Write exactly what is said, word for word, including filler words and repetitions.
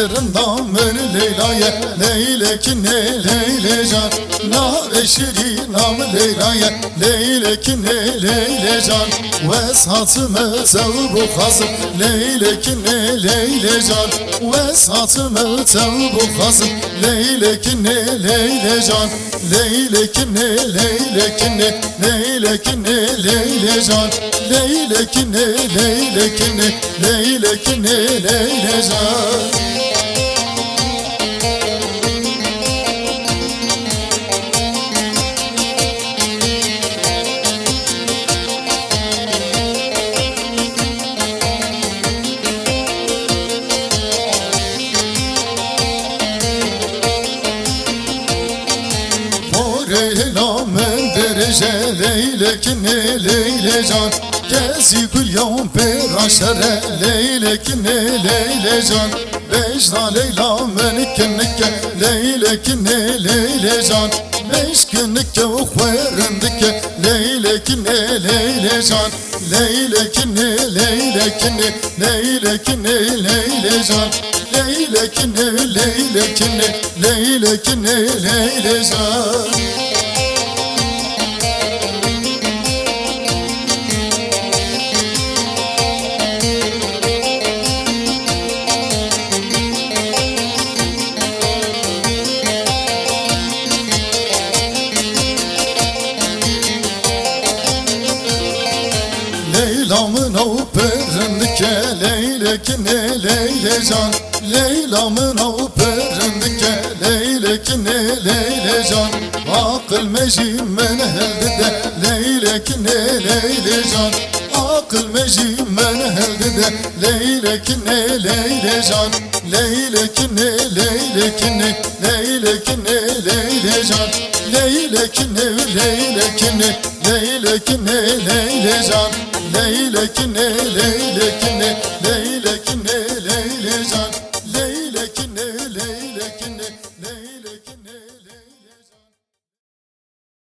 Pêrinda min Leyla ye, Leylekine Leylê can. Navê şirîna min Leyla ye, Leylekine Leylê can. Wes hatime tew bixwazim, Leylekine Leylê can. Wes hatime tew bixwazim, Leylekine Leylê can. Leylekine, leylekine, leylekine, leylê can. Leylekine, leylekine, leylekine, leylê can. Morê hêla min dirêj e, leylekine leylê can. Kezî gul yan pê raşere, leylekine leylê can. Bejna Leyla min kinike, leylekine leylê can. Bej kinike û xwe rindike, leylekine leylê can. Leylekine, leylekine, leylekine, leylê can. Leylekine, leylekine, leylekine, leylê can. Leyla min ew pirindike, leylekine leylê can. Leyla min ew pirindike, leylekine leylê can. Aqil me jî min hildide, leylekine leylê can. Aqil me jî min hildide, leylekine leylê can. Leylekine, leylekine, leylekine, leylê can. Leylekine, leylekine, leylekine, leylê can. Leylekine, leylekine,